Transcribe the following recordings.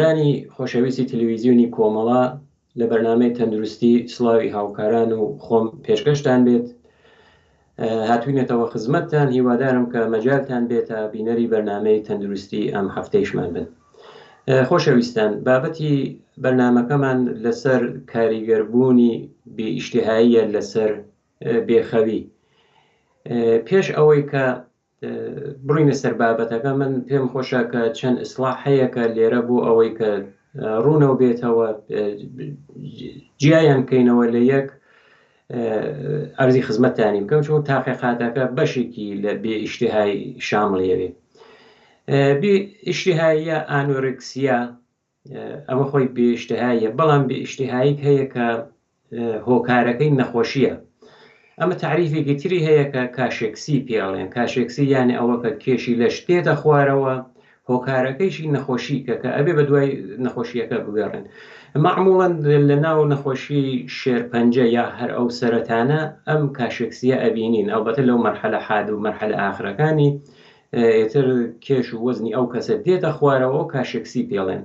بینەرانی خۆشەویستی تەلەویزیۆنی کۆمەڵە لە بەرنامەی تەندروستی سڵاوی هاوکاران و خۆم پێشکەشتان بێت هاتوینەتەوە خزمەتتان هیوادارم کە مەجالتان بێتە بینەری بەرنامەی تەندروستی ئەم هەفتەیشمان بن. خۆشەویستان بابەتی بەرنامەکەمان لەسەر کاریگەربوونی بێ ئیشتیهاییە لەسەر بێخەوی. پێش ئەوەی کە بڕینە سەر بابەتەکە من پێم خۆشە کە چەند ئیسڵاح هەیە کە لێرە بۆ ئەوەی کە ڕوونەوە بێتەوە جیایان بکەینەوە لە یەک ئەرزی خزمەتتانی بکەم چون تاقیقاتەکە بەشێکی لە بێ ئیشتیهای شامڵیەوێ بێ ئیشتیهاییە ئانۆرکسیا ئەمە خۆی بێ ئیشتهاییە، بەڵام بێ ئیشتهاییک هەیە کە هۆکارەکەی نەخۆشییە. ئەمە تەعریفێکی تری هەیە کە کاشێکسی پێ ئەڵێن. کاشێکسی یانێ ئەوە کە کێشی لەش دێتە خوارەوە، هۆکارەکەیشی نەخۆشیکە کە ئەبێ بە دوای نەخۆشییەکە بگەڕێن. مەعموڵەن لە ناو نەخۆشی شێرپەنجە یا هەر ئەو سەرەتانە ئەم کاشێکسیە ئەبینین، ئەڵبەتە لەو مەرحەلە حاد و مەرحەلە ئاخرەکانی ئیتر کێش و وەزنی ئەو کەسە دێتە خوارەوە و کاشێکسی پێڵێن.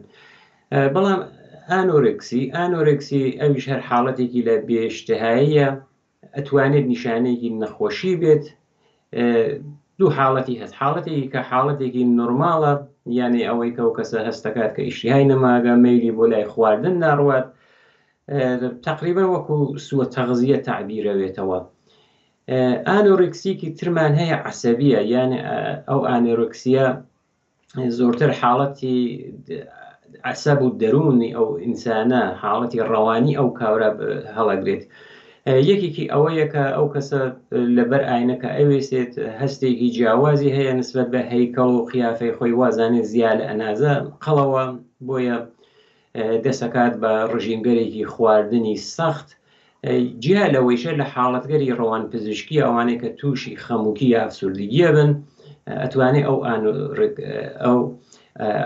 بەڵام ئانۆرێکسی، ئانۆرێکسی ئەویش هەر حاڵەتێکی لە بێئیشتهاییە، ئەتوانێت نیشانەیەکی نەخۆشی بێت. دوو حاڵەتی هەست، حاڵەتێکی کە حاڵەتێکی نۆرماڵە، یانێ ئەوەی کە ئەو کەسە هەستەکات کە ئیشتیهای نەماگە، مەیلی بۆ لای خواردن ناڕوات، تەقریبەن وەکو سووە تەغزیە تەعبیرەوێتەوە. ئانۆرێکسیکی ترمان هەیە عەسەبیە، یان ئەو ئانۆرێکسیە زۆرتر حاڵەتی عەسەب و دەروونی ئەو ئینسانە، حاڵەتی ڕەوانی ئەو کاورا هەڵەگرێت. یەکێکی ئەوەیە کە ئەو کەسە لەبەر ئاینەکە ئەوێسێت هەستێکی جیاوازی هەیە نسبەت بە هەیکەڵ و قیافەی خۆی، وازانێ زیا لە ئەنازە قەڵەوە، بۆیە دەسەکات بە ڕژیمگەرێکی خواردنی سەخت، جیا لەوەیشە لە حاڵەتگەری ڕەوان پزیشکی ئەوانەی کە تووشی خەموکی یا ئەفسوردگیە بن ئەتوانێ ئەو ئەو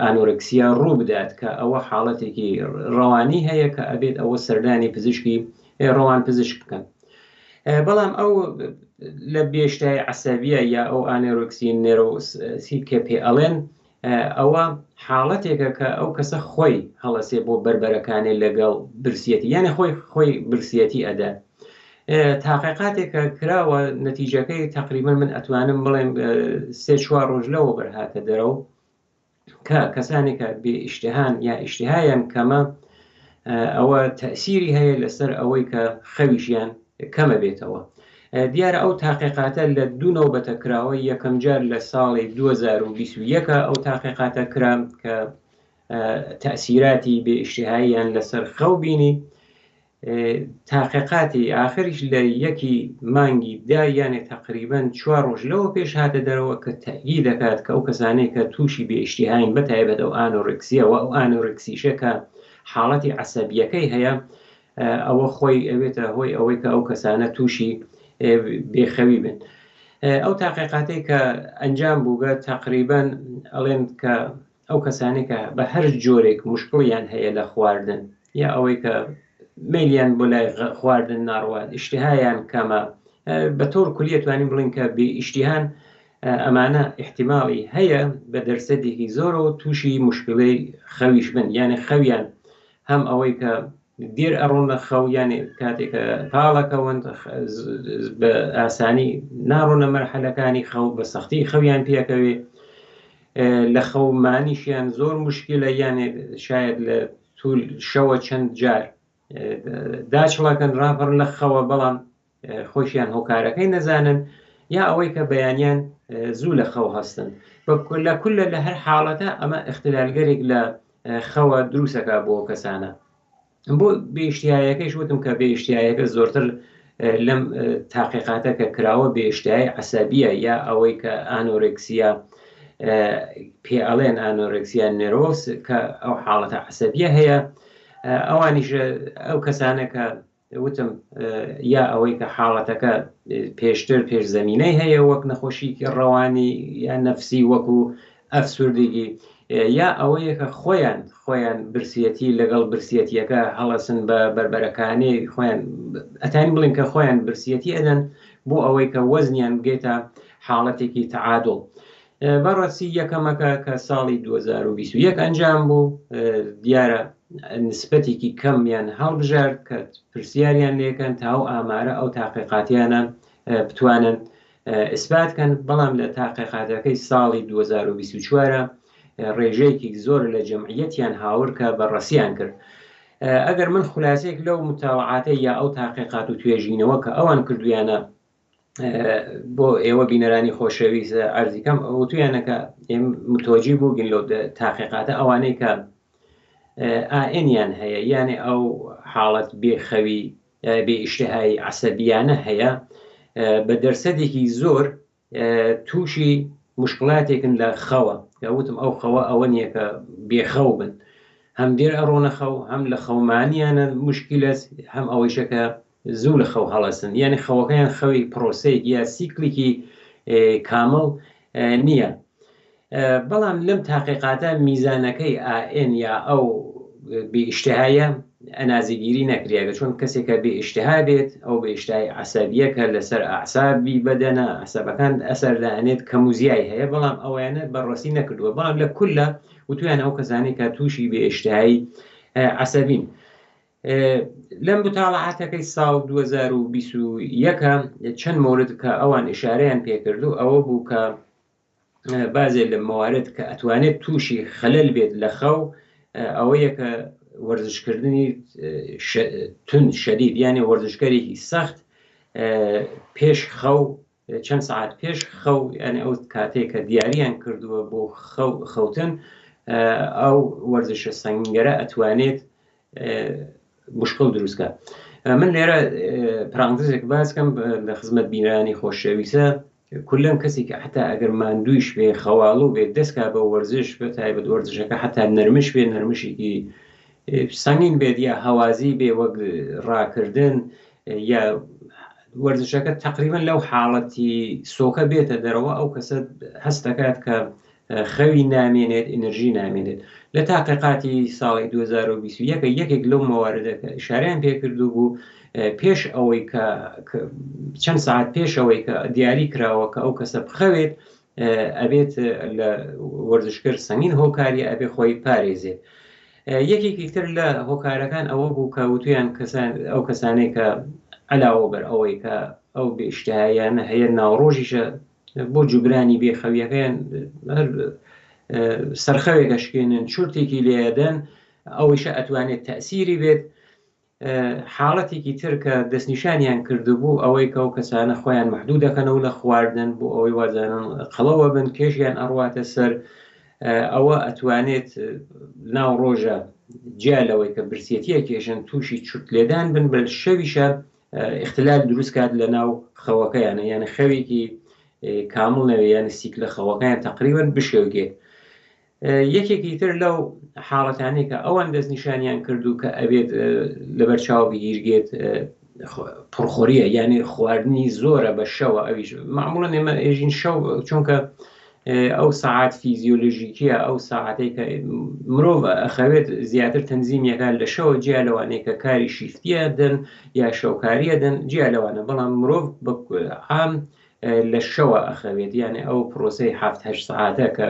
ئانۆرکسیا ڕوو بدات کە ئەوە حاڵەتێکی ڕەوانی هەیە کە ئەبێت ئەوە سەردانی پزیشکی ڕەوان پزیشک بکەن. بەڵام ئەو لە بێشتای عەسەبیە یا ئەو ئانۆرکسی نێرۆسی کە پێ ئەڵێن ئەوە حاڵەتێکە کە ئەو کەسە خۆی هەڵەسێ بۆ بەربەرەکانێ لەگەڵ برسیەتی، یانێ خۆی خۆی برسیەتی ئەدا. تاقیقاتێکە کراوە نەتیجەکەی تەقریبەن من ئەتوانم بڵێم سێ چوار ڕۆژ لەوە بەر هاتە دەرەوە کە کەسانێک کە بێ ئیشتهان یا ئیشتهایان کەمە ئەوە تەسیری هەیە لەسەر ئەوەی کە خەویشیان کەمە بێتەوە. دیارە ئەو تاقیقاتە لە دوو نەوبەتە کراوە، یەکەم جار لە ساڵی 2021 ئەو تاقیقاتە کرا کە تەسیراتی بێ ئیشتهاییان لەسەر خەو بینی. تاقیقاتی ئاخریش لە یەکی مانگی دا یانێ تەقریبەن چوار ڕۆژ لەوە پێش هاتە دەرەوە کە تەئیید دەکات کە ئەو کەسانەی کە تووشی بێ ئیشتیهاین بە تایبەت ئەو ئانۆرکسیە و ئەو ئانۆرکسیشە کە حاڵەتی عەسەبیەکەی هەیە ئەوە خۆی ئەوێتە هۆی ئەوەی کە ئەو کەسانە تووشی بێخەوی بن. ئەو تاقیقاتەی کە ئەنجام بووگە تەقریبەن ئەڵێن کە ئەو کەسانەی کە بە هەر جۆرێک مشکڵیان هەیە لە خواردن یا ئەوەی کە مەیلیان بۆ لای خواردن ناڕوات، ئیشتیهایان کەمە، بە تۆر کولیە توانین بڵین کە بێ ئیشتیهان، ئەمانە ئیحتیماڵی هەیە بە دەرسەدێکی زۆرەوە تووشی مشکلەی خەویش بن، یانێ خەویان هەم ئەوەی کە دێر ئەڕۆنە خەو، یانێ کاتێک کە پاڵەکەون بە ئاسانی ناڕۆنە مەرحەلەکانی خەو، بە سەختی خەویان پێکەوێ، لە خەو مانیشیان زۆر مشکلە، یانێ شاید لە طول شەوە چەند جار داچڵەکەن ڕاپەڕن لە خەوە، بەڵام خۆشیان هۆکارەکەی نەزانن، یا ئەوەی کە بەیانیان زوو لە خەو هەستن. لە کولە لە هەر حاڵەتە ئەمە ئیختلالگەرێک لە خەوە دروستەکە بۆ کەسانە. بۆ بێئیشتیایەکەیش وتم کە بێئیشتیایەکە زۆرتر لەم تاقیقاتە کە کراوە بێئیشتیای عەسەبیە یا ئەوەی کە ئانۆرێکسیا پێ ئەڵێن ئانۆرێکسیا نێرۆس کە ئەو حاڵەتە عەسەبیە هەیە، ئەوانیش ئەو کەسانە کە وتم یا ئەوەی کە حاڵەتەکە پێشتر پێش زەمینەی هەیە وەک نەخۆشیکی ڕەوانی یا نەفسی وەکو ئەفسوردگی، یا ئەوەیە کە خۆیان خۆیان برسیەتی لەگەڵ برسیەتیەکە هەڵەسن بە بەربەرەکانێ خۆیان، ئەتانین بڵێن کە خۆیان برسیەتی ئەدەن بۆ ئەوەی کە وەزنیان بگێتە حاڵەتێکی تەعادوڵ. بەڕاستی یەکەمەکە کە ساڵی 2021 ئەنجام بوو دیارە نسبەتێکی کەمیان هەڵبژارد کە پرسیاریان لێکەن تا ئەو ئامارە ئەو تاقیقاتیانە بتوانن ئیسبات کەن بەڵام لە تاقیقاتەکەی ساڵی 2024 ڕێژەیەکی زۆر لە جەمعیەتیان هاورد کە بەڕەسیان کرد ئەگەر من خولاسەیەک لەو متاڵعاتە یا ئەو تاقیقات و توێژینەوە کە ئەوان کردویانە بۆ ئێوە بینەرانی خۆشەویست عەرزی کەم وتویانە کە متوەجی بووگین لەو تاقیقاتە ئەوانەی کە ئائنیان هەیە یانێ ئەو حاڵەت بێخەوی بێ ئیشتهایی عەسەبیانە هەیە بە دەرسەدێکی زۆر تووشی مشکلاتێکن لە خەوە کە وتم ئەو خەوە ئەوە نییە کە بێخەو بن هەم دێر ئەڕۆنە خەو هەم لە خەومانیانە مشکلەس هەم ئەوەیشە کە زوو لە خەو هەڵەسن یعنی خەوەکەیان خەوی پرۆسەیەک یا سیکلێکی کامڵ نییە بەڵام لەم تاقیقاتە میزانەکەی ئائن یا ئەو بێ ئیشتهایە ئەنازەگیری نەکریاگە چۆن کەسێکە بێ ئیشتها بێت ئەو بێ ئیشتهای عەسەبیە کە لەسەر ئەعسابی بەدەنە عەسەبەکان ئەسەر دائەنێت کەم و زیای هەیە بەڵام ئەویانە بەڕەسی نەکردووە بەڵام لە کولە وتویان ئەو کەسانی کە تووشی بێ ئیشتهایی عەسەبین لەم متاڵعاتەکەی ساڵ 2021 چەند مورد کە ئەوان ئشارەیان پێکردو ئەوە بوو کە بازێ لە موارد کە ئەتوانێت تووشی خەلەل بێت لە خەو ئەوەیە کە وەرزشکردنی تون شەدید یانێ وەرزشکەرێکی سەخت پێش خەو چەند سعات پێش خەو یعنی ئەو کاتێک کە دیاریان کردووە بۆ خەوتن ئەو وەرزشە سەنگەرە ئەتوانێت مشکل دروستکە من لێرە پرانتزێک باسکەم لە خزمەت بینرانی خۆشەویستە کولەن کەسی کە حتا ئەگەر ماندوویش بێ خەواڵو بێ دەستکا بە وەرزش بە تایبەت وەرزشەکە حتا نەرمش بێ نەرمشێکی سەنگین بێت یا هەوازی بێ وەک ڕاکردن یا وەرزشەکە تقریبا لەو حاڵەتی سۆکە بێتە دەرەوە ئەو کەسە هەست دەکات کە خەوی نامێنێت ئینرژی نامێنێت لە تاقیقاتی ساڵی 2021 یەکێک لەو مەواردە کە ئشارەیان پێکردو بوو پێش ئەوەی کە چەند ساعت پێش ئەوەی کە دیاری کراوە کە ئەو کەسە بخەوێت ئەبێت لە وەرزشکرد سەنگین هۆکاری ئەبێ خۆی پارێزێت یەکێکی تر لە هۆکارەکان ئەوە بوو کە وتویان کەسان ئەو کەسانەی کە علاوە بەر ئەوەی کە ئەو بێشتایانە هەیە ناوڕۆژیشە بۆ جوبرانی بێخەویەکەیان هەر سەرخەوێک ئەشکێنن چورتێکی لێدەن ئەوەیشە ئەتوانێت تەسیری بێت حاڵەتێکی تر کە دەستنیشانیان کردبوو ئەوەی کە ئەو کەسانە خۆیان مەحدود دەکەنەوە لە خواردن بۆ ئەوەی وازانن قەڵەوە بن کێشیان ئەڕواتە سەر ئەوە ئەتوانێت ناو ڕۆژە جیا لەوەی کە برسێتیە کێشن تووشی چورت لێدان بن بە شەویشە اختلال دروست کات لە ناو خەوەکەیانە یعنی خەوێکی کامڵ نەوێ یعنی سیکلە خەوەکەیان تقریبا بشێوگێت یەکێکی تر لەو حاڵەتانەی کە ئەوان دەستنیشانیان کردو کە ئەبێت لەبەر چاو بگیرگێت پڕخۆریە یعنی خواردنی زۆرە بە شەوە ئەویش معموڵە ئێمە ئێژین شەو چونکە ئەو سەعات فیزیۆلۆژیکیە ئەو ساعتەی کە مرۆڤ ئەخەوێت زیاتر تەنزیمیەکان لە شەوە جیا لەوانەیە کە کاری شیفتیە دەن یا شەوکاریە دەن جیا لەوانە بەڵام مرۆڤ بە عام لە شەوە ئەخەوێت یانێ ئەو پرۆسەی هەفت هەشت سەعاتە کە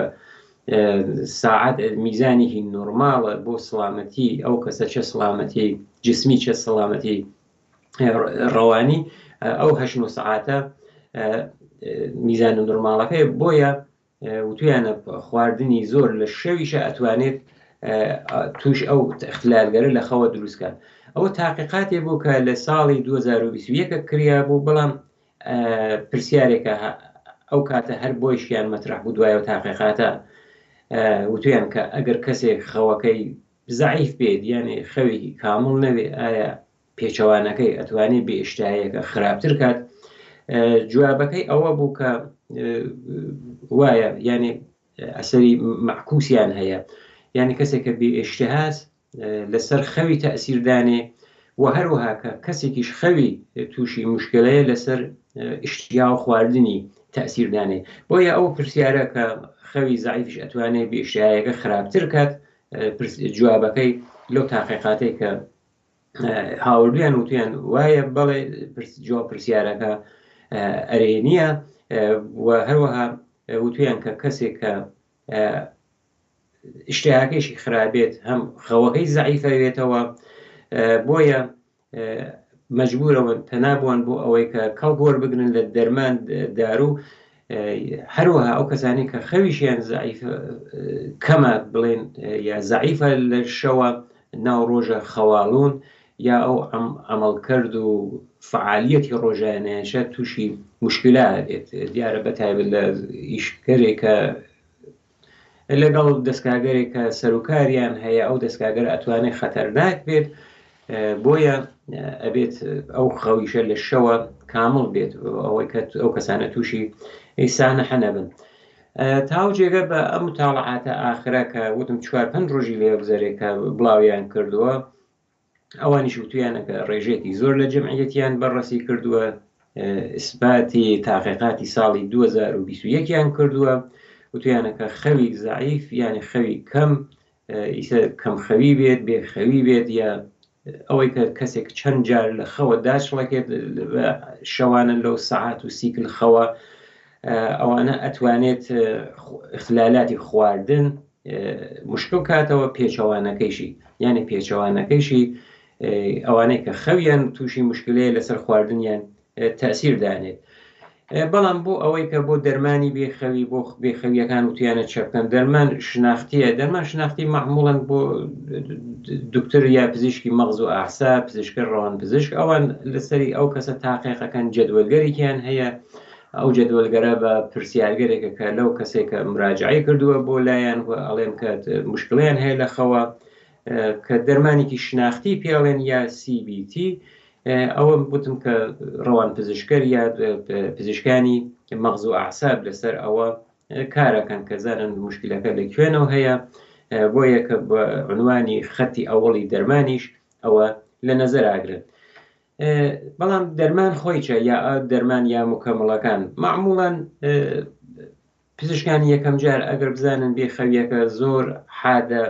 ساعت میزانێکی نۆرماڵە بۆ سڵامەتی ئەو کەسە چە سڵامەتی جسمی چە سڵامەتی ڕەوانی ئەو هەشت نۆ سەعاتە میزانە نۆرماڵەکەی بۆیە وتویانە خواردنی زۆر لە شەویشە ئەتوانێت توش ئەو اختلالگەرە لە خەوە دروستکات ئەوە تاقیقاتێ بوو کە لە ساڵی 2021 کریا بوو بەڵام پرسیارێکە ئەو کاتە هەر بۆیشیان مەترح بوو دوایەوە تاقیقاتە وتویان کە ئەگەر کەسێک خەوەکەی زەعیف بێت یانێ خەوێکی کامڵ نەبێ ئایا پێچەوانەکەی ئەتوانێ بێ ئیشتهایەکە خراپتر کات جوابەکەی ئەوە بوو کە وایە یانێ ئەسەری مەعکوسیان هەیە یعنی کەسێک کە بێ ئیشتهاس لەسەر خەوی تەئسیردانێ و هەروەها کە کەسێکیش خەوی تووشی مشکلەیە لەسەر ئیشتیا و خواردنی تەئسیردانێ بۆیە ئەو پرسیارە کە خەوی زەعیفیش ئەتوانێ بێ ئیشتهایەکە خراپتر کات جوابەکەی لەو تاقیقاتەی کە هاوردویان وتیان وایە بەڵێ جواب پرسیارەکە ئەرێنیە و هەروەها. وتویان کە کەسێک کە ئیشتیهاکەیشی خراپێت هەم خەوەکەی زەعیفە بێتەوە بۆیە مەجبورەوەن پەنا بوون بۆ ئەوەی کە کەڵک وەربگرن لە دەرمان دارو هەروەها ئەو کەسانی کە خەویشیان زەعیف کەمە بڵێن یا زەعیفە لە شەوە ناو ڕۆژە خەواڵون یا ئەو عەمەڵکەرد و فەعالیەتی ڕۆژانەیانشە تووشی مشکلە بێت دیارە بە تایبەت لە ئیشکەرێک کە لەگەڵ دەستکاگەرێک کە سەروکاریان هەیە ئەو دەستکاگەر ئەتوانێت خەتەرناک بێت بۆیە ئەبێت ئەو خەویشە لە شەوە کامڵ بێت ئەوەی کە ئەو کەسانە تووشی ئیسانە نەبن تاو جێگە بە ئەم متاڵعاتە ئاخرە کە وتم چوار پنج ڕۆژی لێ گوزەرێک کە بڵاویان کردووە ئەوانیش وتویانە کە ڕێژەیەکی زۆر لە جەمعیەتیان بەڕەسی کردووە ئیسباتی تاقیقاتی ساڵی 2021 یان کردووە وتویانە کە خەوی زەعیف یعنی خەوی کەم ئیسە کەم خەوی بێت بێ خەوی بێت یا ئەوەی کە کەسێک چەند جار لە خەوە داچڵەکێت شەوانە لەو سەعات و سیکل خەوە ئەوانە ئەتوانێت اختلالاتی خواردن مشکل کاتەوە پێچەوانەکەیشی یعنی پێچەوانەکەیشی ئەوانەی کە خەویان تووشی مشکلەیە لەسەر خواردنیان تەسیر دانێت بەڵام بۆ ئەوەی کە بۆ دەرمانی بێخەوی بۆ بێخەویەکان وتیانە چە بکەن دەرمان شناختیە دەرمان شناختی معموڵەن بۆ دکتۆر یا پزیشکی مەغز و ئەعساب پزیشکە ڕەوان پزیشک ئەوان لەسەری ئەو کەسە تاقیقەکەن جەدوەلگەرێکیان هەیە ئەو جەدوەلگەرە بە پرسیارگەرێکە کە لەو کەسێک کە مراجعەی کردووە بۆ لایەن و ئەڵێن کە مشکلیان هەیە لە خەوە کە دەرمانێکی شناختی پێڵێن یا CBT ئەوە وتم کە ڕەوان پزیشکەر یا پزیشکانی مەغز و ئەعساب لەسەر ئەوە کارەکەن کە زانن مشکلەکە لە کوێنەوە هەیە بۆیە کە بە عنوانی خەتی ئەوەڵی دەرمانیش ئەوە لە نەزەر ئاگرن بەڵام دەرمان خۆی چە یا دەرمان یا مکەمڵەکان معموڵەن پزیشکانی یەکەم جار ئەگەر بزانن بێخەویەکە زۆر حادە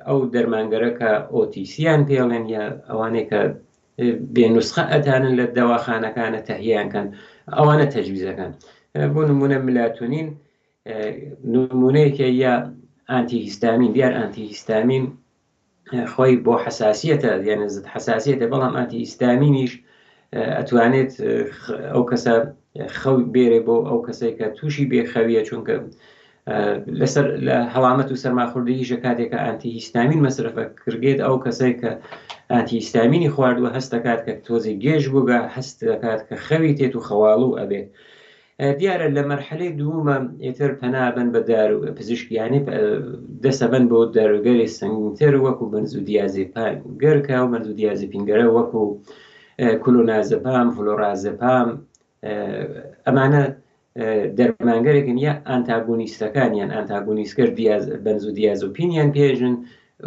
ئەو دەرمانگەرە کە ئۆتیسیان پێڵێن یا ئەوانەی کە بێ نوسخە ئەتانن لە دەواخانەکانە تەهیان کەن ئەوانە تەجویزەکەن بۆ نمونە ملاتونین نمونەیەکە یا ئانتی هیستامین دیار ئانتی هیستامین خۆی بۆ حەساسیەتە یعنی زد حەساسیەتە بەڵام ئانتی هیستامینیش ئەتوانێت ئەو کەسە خەو بێرێ بۆ ئەو کەسێک کە تووشی بێخەویە چونکە لەسەر لە هەڵامەت و سەرماخوردەییشە کاتێک کە ئانتی هیستامین مەسرەفە کرگێت ئەو کەسێک کە ئانتی هیستامینی خواردووە هەست دەکات کە تۆزێک گێژ بووگە هەست دەکات کە خەوی تێت و خەواڵوو ئەبێت دیارە لە مەرحەلەی دوومە ئیتر پەنا بن بە دارو پزیشکیانی دەسەبەن بۆ داروگەری سەنگینتر وەکو بەنزودیازیپان گەرکە و بەنزودیازیپینگەرە وەکو کلۆنازەپام فلۆرازەپام ئەمانە دەرمانگەرێکن یا ئانتاگۆنیستەکان یان ئانتاگۆنیستکەر دیاز بەنزودیازۆپینیان پێژن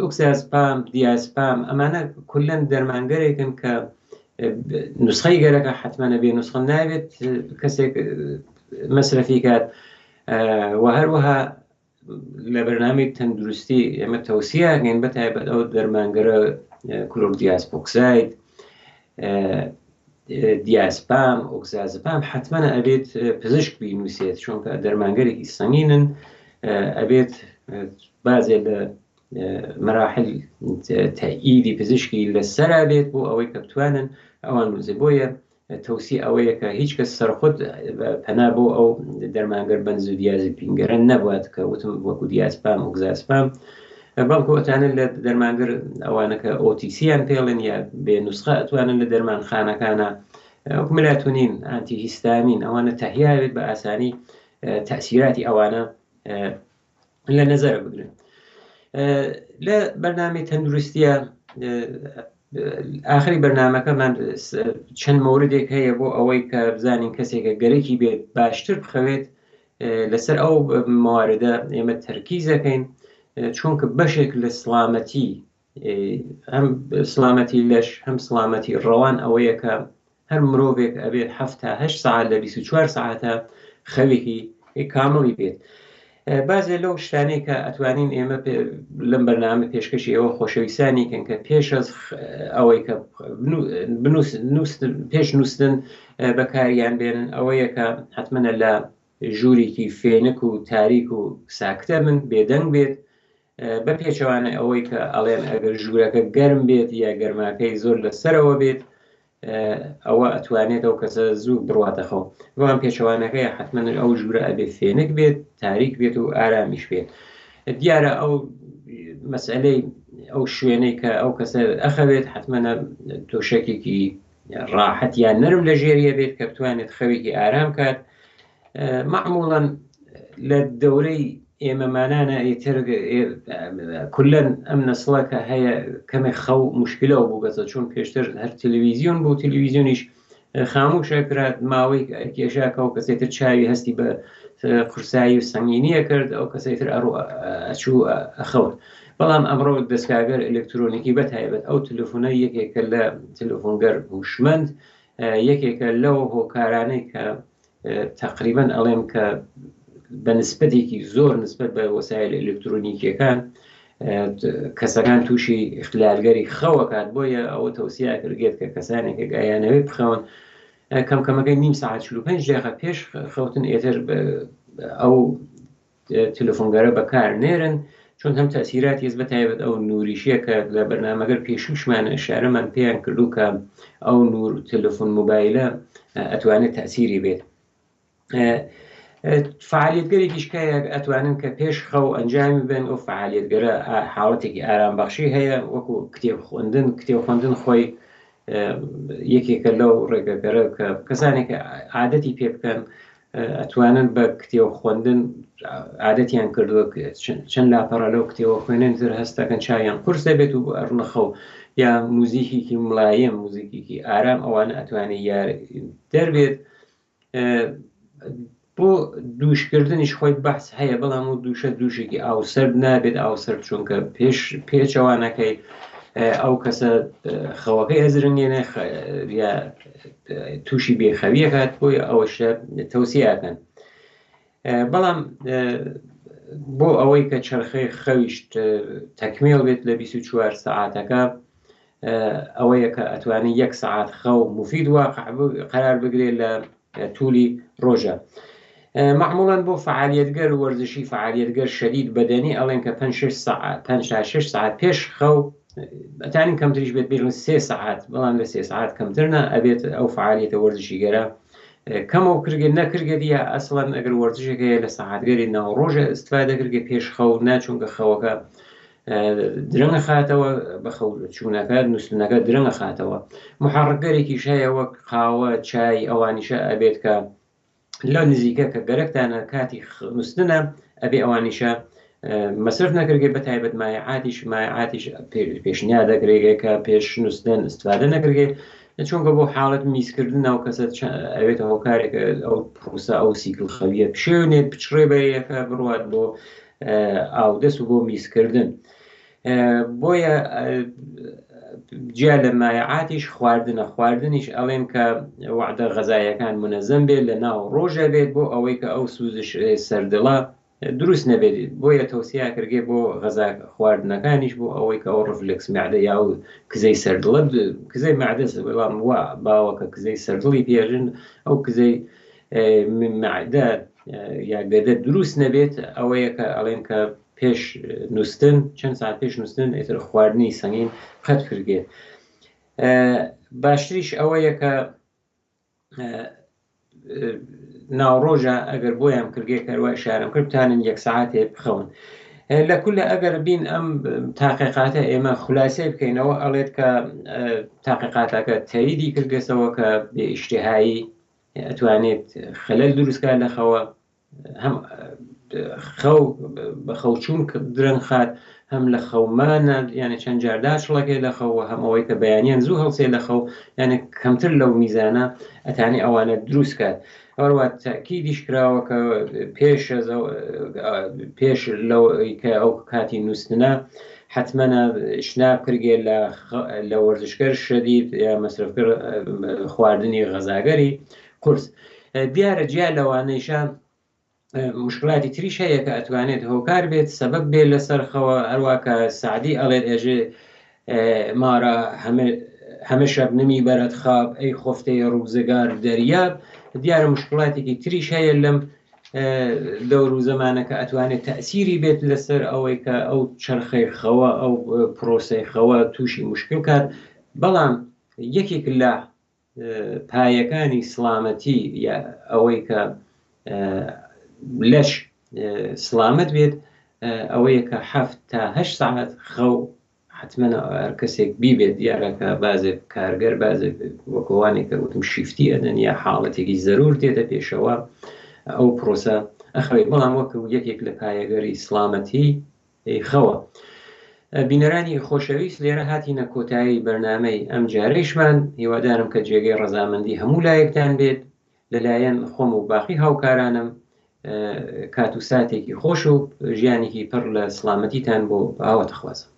ئوکسازپام دیازپام ئەمانە کولەن دەرمانگەرێکن کە نسخەی گەرەکە حتممە بێ نسخە ناوێت کەسێک مەسرەفی کات و هەروەها لە بەرنامەی تەندروستی ئێمە تەوسیاکەین بە تایبەت ئەو دەرمانگەرە کلۆردیاسپۆکساید دیازپام ئۆکسازپام حتمما ئەبێت پزیشک بینوسێت چونکە دەرمانگەرێکی سەنگینن ئەبێت بازێ لە مراحل تەئیدی پزیشکی لەسەرا بێت بۆ ئەوەی کە بتوانن ئەوان بنووسێت بۆیە تەوسی ئەوەیە کە هیچ کەس سەرخود پەنا بۆ ئەو دەرمانگەر بەنزودیازپینگەرە نەبات کە وتم وەکو دیازپام ئۆگزاسپام بەڵکو ئەتوانن لە دەرمانگەر ئەوانە کە ئۆتیسیان پێڵێن یا بێ نوسخە ئەتوانن لە دەرمانخانەکانە وەک ملاتونین ئانتی هیستامین ئەوانە تەهیاوێت بە ئاسانی تەسیراتی ئەوانە لە نەزەرە بگرن لە بەرنامەی تەندروستیە ئاخری بەرنمەکەمان چەند مەوردێک هەیە بۆ ئەوەی کە بزانین کەسێکە گەرەکی بێت باشتر بخەوێت لەسەر ئەو مواردە ئێمە تەرکیزەکەین چونکە بەشێک لە سلامەتی هەم سلامەتی لەش هەم سلامەتی ڕەوان ئەوەیە کە هەر مرۆڤێک ئەبێت هەفت تا هەشت سەعات لە 24 سەعاتە خەوێکی کامڵی بێت بازێ لەو شتانەی کە ئەتوانین ئێمە لەم بەرنامە پێشکەشی ئێوە خۆشەویستانی کەن کە پێش ئەز ئەوەی کە پێش نووسن بەکاریان بێنن ئەوەیە کە حتممە لە. ژوورێکی فێنک و تاریک و ساکتە بن، بێدەنگ بێت، بە پێچەوانەی ئەوەی کە ئەڵێن ئەگەر ژوورەکە گەرم بێت یا گەرماکەی زۆر لە سەرەوە بێت ئەوە ئەتوانێت ئەو کەسە زوو بڕواتە خەو، بەڵام پێچەوانەکەی حتمما ئەو ژوورە ئەبێ فێنک بێت، تاریک بێت و ئارامیش بێت. دیارە ئەو مەسئلەی ئەو شوێنەی کە ئەو کەسە ئەخەوێت حتمما تۆشەکێکی ڕاحەت یان نەرم لە ژێریە بێت کە بتوانێت خەوێکی ئارام کات. مەعموڵەن لە دەورەی ئێمەمانانە ئیتر کولەن ئەم نەسڵە کە هەیە کەمێک خەو مشکلەوە بوو گەزە، چون پێشتر هەر تەلەویزیۆن بوو، تەلەویزیۆنیش خاموشە کرا، ماوەی کێشاکە و کەسێتر چاوی هەستی بە قورسایی و سەنگینیە کرد، ئەو کەسێتر ئەڕۆ ئەچوو ئەخەوت. بەڵام ئەمڕۆ دەستگاگەر ئەلکترۆنیکی بە تایبەت ئەو تەلەفۆنە یەکێکە لە تەلەفۆنگەر هوشمەند، یەکێکە لەو هۆکارانەی کە تقریبا ئەڵێم کە بە نسبەتێکی زۆر نسبەت بە وەسایل ئەلکترۆنیکیەکان کەسەکان تووشی اختلالگەری خەوەکات. بۆیە ئەوە تەوسیا کردگێت کە کەسانێک کە ئەیانەوێت بخەون کەم کەمەکەی نیم ساعت 45 دقیقە پێش خەوتن ئێتر ئەو تەلەفۆنگەرە بەکار نێرن، چون هەم تەسیراتی هەست بە تایبەت ئەو نوریشیە کە لە بەرنامەگەر پێشووشمان ئشارەمان پێیان کردو کە ئەو نور تەلەفۆن مۆبایلە ئەتوانێت تەسیری بێت. فعالیتگەرێکیش کە ئەتوانن کە پێش خەو ئەنجامی بن، ئەو فعالیتگەرە حاڵەتێکی ئارام بەخشی هەیە، وەکو کتێب خوێندن. کتێب خوێندن خۆی یەکێکە لەو ڕێگەگەرە کە کەسانێک عادەتی پێ بکەن ئەتوانن بە کتێب خوێندن عادەتیان کردووە چەند لاپەڕە لەو کتێوە خوێنن تر هەستەکەن چاویان قورس دەبێت و ئەڕنەخەو، یا موزیکێکی ملایم، موزیکێکی ئارام، ئەوانە ئەتوانێت یار دەربێت. بۆ دووشکردنیش خۆی بەحس هەیە، بەڵام و دووشە دووشێکی ئاوسەرد نابێت، ئاوسەرد چونکە پێش پێچەوانەکەی ئەو کەسە خەوەکەی ئەزرنگێنێ یا تووشی بێخەویەکات، بۆیە ئەوەشە تەوسیاکەن. بەڵام بۆ ئەوەی کە چرخەی خەویشت تەکمێڵ بێت لە 24 سەعاتەکە، ئەوەیە کە ئەتوانێت یەک سەعات خەو مفید واقع قرار بگرێت لە تولی ڕۆژە. معموڵەن بۆ فعالیتگەر وەرزشی فعالیتگەر شەدید بەدەنی ئەڵێن کە 5 ساعت 5 تا 6 ساعت پێش خەو، ئەتانین کەمتریش بێت بێژن 3 ساعت، بەڵام لە 3 ساعت کەمتر نا ئەبێت ئەو فعالیتە وەرزشیگەرە کەمەو کردگە نەکردگە، یا ئەسڵەن ئەگەر وەرزشێک هەیە لە سەعاتگەری ناو ڕۆژە استفادە کردگە پێش خەو نا، چونکە خەوەکە درەنگە خاتەوە، بە خەو چوونەکە نووسنەکە درەنگە خاتەوە. محڕگەرێکیش هەیە وەک قاوە، چای، ئەوانیشە ئەبێت کە لەو نزیکە کە گەرەکتانە کاتی نووسنە ئەبێ ئەوانیشە مەسرف نەکردگێ، بە تایبەت مایعاتیش، مایعاتیش پێشنیار دەکرێت کە پێش نووسن استفادە نەکردگێ، چونکە بۆ حاڵەت میزکردن ئەو کەسە ئەوێتە هۆکارێک ئەو پرۆسە ئەو سیکل خەویە پشێونێت، بچڕێ بەرەیەکە بڕوات بۆ ئاودەست و بۆ میزکردن. بۆیە جیا لە مایعاتیش خواردنە، خواردنیش ئەڵێن کە وعدە غەزایەکان منەزەم بێت لە ناو ڕۆژە بێت بۆ ئەوەی کە ئەو سوزش سەردڵە دروست نەبێت. بۆیە تەوسیا کردگێ بۆ غەزا خواردنەکانیش بۆ ئەوەی کە ئەو ڕفلکس معدە یا ئەو کزەی سەردڵە، کزەی معدە بەڵام وا باوە کە کزەی سەردڵی پێژن، ئەو کزەی معدە یا گەدە دروست نەبێت، ئەوەیە کە ئەڵێن کە پێش نووسن چەند ساعت پێش نووسن ئیتر خواردنی سەنگین قەت کردگێت. باشتریش ئەوەیە کە ناوڕۆژە ئەگەر بۆیان کردگێ کەروە شارم کرد بتانن یەک ساعتێ بخەون. لە کولە ئەگەر بین ئەم تاقیقاتە ئێمە خلاصەی بکەینەوە، ئەڵێت کە تاقیقاتەکە تەیدی کردگەسەوە کە بێ ئیشتیهایی ئەتوانێت خەلەل دروستکات لە خەوە، هەم خەو بە خەوچوون درەنگ خات، هەم لە خەومانە یعنی چەند جار داچڵەکەی لە خەو، هەم ئەوەی کە بەیانیان زوو هەڵسێ لە خەو، یعنی کەمتر لەو میزانە ئەتانی ئەوانە دروست کات. هەروە تەکیدیش کراوە کە پێش پێش لەو کە ئەو کاتی نووسنە حتممەە شناب کردگێ لە وەرزشکەر شەدید یا مەسرفکرد خواردنی غەزاگەری قورس. دیارە جیا لەوانەیشە مشکلاتی تریش هەیە کە ئەتوانێت هۆکار بێت سەبەب بێ لەسەر خەوە، هەروە کە سعدی ئەڵێت ئێژێ مارا هەمە شەب نمی بەرەت خاب ئەی خۆفتەی ڕووزگار دەریاب. دیارە مشکلاتێکی تریش هەیە لەم دەور و زەمانەکە ئەتوانێت تەئسیری بێت لەسەر ئەوەی کە ئەو چەرخەی خەوە ئەو پرۆسەی خەوە تووشی مشکل کات بەڵام یەکێک لە پایەکانی سڵامەتی یا ئەوەی کە لەش سڵامەت بێت ئەوەیە کە هەفت تا هەشت سەعات خەو حەتمەن هەر کەسێک بیبێت دیارە کە بازێک کارگەر بازێک وەکوانێک کە وتم شیفتی ئەدەن یا حاڵەتێکی زەرور دێتە پێشەوە ئەو پرۆسە ئەخەوێت بەڵام وەکو یەکێک لە پایەگەری سڵامەتی خەوە. بینەرانی خۆشەویست لێرە هاتینە کۆتایی بەرنامەی ئەم جارەیشمان هیوادارم کە جێگەی ڕەزامەندی هەموو لایەکتان بێت لەلایەن خۆم و باقی هاوکارانم کات و ساتێکی خۆش و ژیانێکی پڕ لە سڵامەتیتان بۆ ئاواتەخوازم.